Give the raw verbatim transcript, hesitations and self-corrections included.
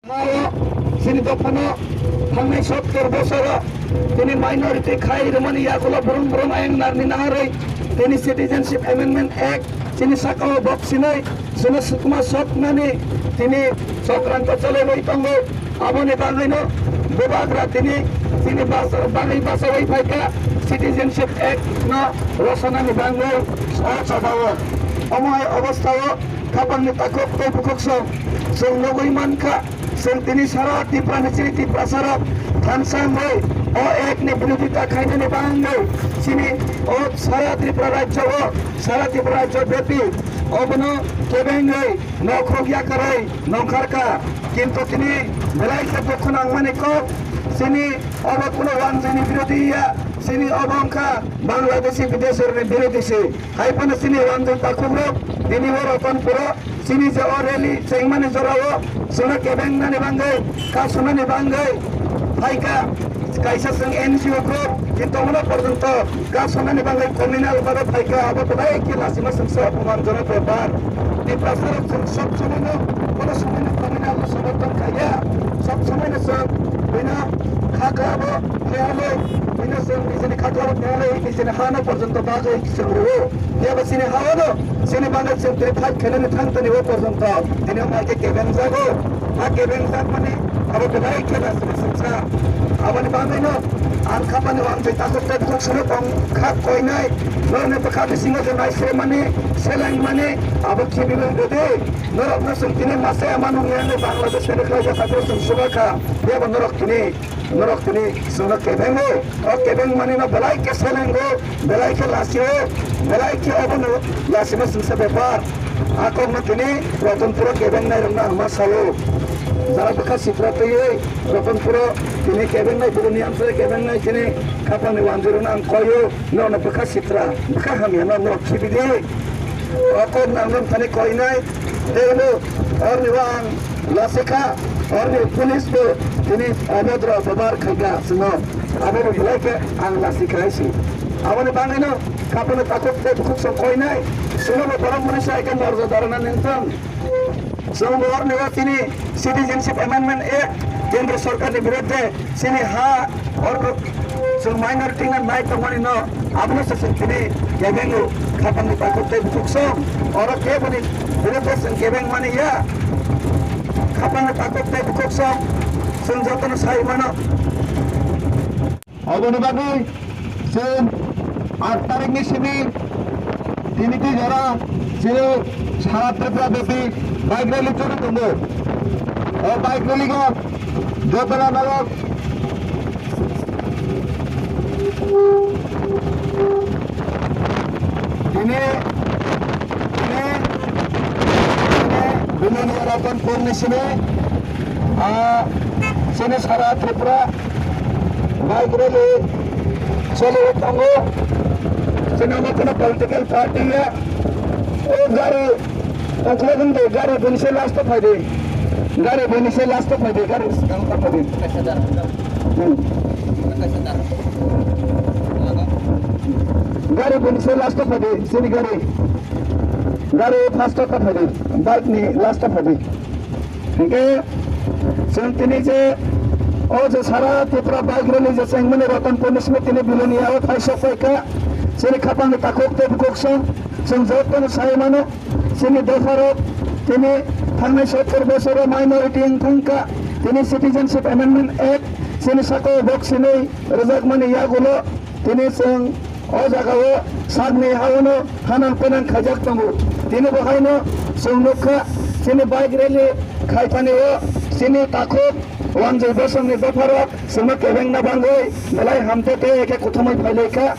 Hao chini dophano thangnai sottor bosoro tini minority khai rwmani yagulo brum brum ayang narni naharwi tini Citizenship Amendment Act chini sakao bok sinai chwngno sukma sotnani tini chokranto cholaiwi tongo. Aboni bagwino bubagra tini chini bas-, bagwi bachawi phaikha Citizenship Act no rosanani bagwi o jagao. Omo hai obostao khapangni takhuk tei bukhuksong chwng nugwi mankha. Chwng tini sara Tripura ni chini Tiprasa rok thansa wngwi o act ni birodita khainani bagwi chini o sara Tripura rajyo o, sara Tripura rajyo byapi obono kebengwi nokhorok yakarwi nongkharkha. Kintu tini belai khe dukhu nangmani kok, chini obo kuno wanjwini birodhi ya, chini obo wngkha Bangladeshi bideshirokni birodhi se. Hai phano chini wanjwi takhukrok tini o Ratanpuro chini je o rally chengmani jorao chwngno kebengnani bagwi, kasunani bagwi phaikha. Kaisa chwng N G O group, kintu omo porjonto kasunani bagwi communal bago phaikha, abo belai khe lachima chwngsa apomanjonok bepar. Tiprasarok chwng sob somoino, kono somoino communal no somorthon khaiya, sob somoino chwng bini khaklabo khayawi, bini chwng nijini khaklabo khayawi, nijini hano porjonto bagwi chwng rwo. Phiya ba chini ha-o no, chini bagwi chwng tini fight khainani thang tani o porjonto. Tini o mai khe kebeng jago. Ha kebeng jak mani abo belai khe na sini singsa. Aboni bagwi no ang khapani wang twi takhuk tei bukhuk sino tong kha koinai. Norokni bwkha bisingo je nai se mani, seleng mani abo khibiwi rwdi. Norok no chwng tini masa ya manu ngi ani Bangladesh ni khlai jak kha chwng subai kha. Phiya ba norok tini Norok tini chwngno kebengo, o kebeng manino belai khe selengo, belai khe lasio, belai khe obono lasima chwngsa bepar. A kokno tini Ratanpuro kebengnai rokno ang ma sao. Jara bwkha sitra twiwi Ratanpuro tini kebengnai, boroni amsai kebengnai tini khapangni wanjwi rokno ang koio. Norokno bwkha sitra, bwkha hamya no norok khibi di. O kok nang nang thani koinai, tei no orni wang lasikha, orni police bo tini obodro bobar khaikha chwngno. Abo bo belai khe ang lasikha hai si. Aboni bagwi no khapano takhuk tei bukhuk song koinai, chwngno bo borok mani sai khe morjo darana nengthang. Chwng bo orni o chini Citizenship Amendment Act, Kendra Sorkarni birudde chini ha, oro chwng minority no nai tongmani no, abono se chwng tini kebengo, khapangni takhuk tei bukhuk song, oro keboni birudde chwng kebeng mani ya, khapangni takhuk tei bukhuk song, chwng jotono sai mano. Oboni bagwi chwng aat tarikni simi tini twi jora chwng sara Tripura byapi bike rally choli tongo. O bike rally-o joto rok tini, tini, tini Bilonia Ratanpurni simi, ah, chini sara Tripura bike rally choli tongo. Chini omo kheno political party ya. O gari, o kheno gari bini se last o phaidi. Gari bini se last o phaidi, gari swkang o phaidi. Hmm. Gari bini se last o phaidi, chini gari. Gari first o phaidi, bike ni last o phaidi. Hingke chwng tini je o je sara Tripura bike rally je chengmani Ratanpurni simi tini Bilonia o thaisok paikha. Chini khapangni takhuk tei bukhuk song chwng jotono sai mano. Chini dopharok tini thangnai sottor bosoro minority wng thangkha. Tini Citizenship Amendment Act chini sakao bok sinwi rwjakmani yagulo tini chwng o jagao sakni haono hanang penang khaijak tongo. Tini bo haino chwng nukha chini bike rally khaiphani o chini takhuk wanjwi bosongni dopharok chwngno kebengna bagwi belai hamte tei ekhe kuthumwi phailaikha.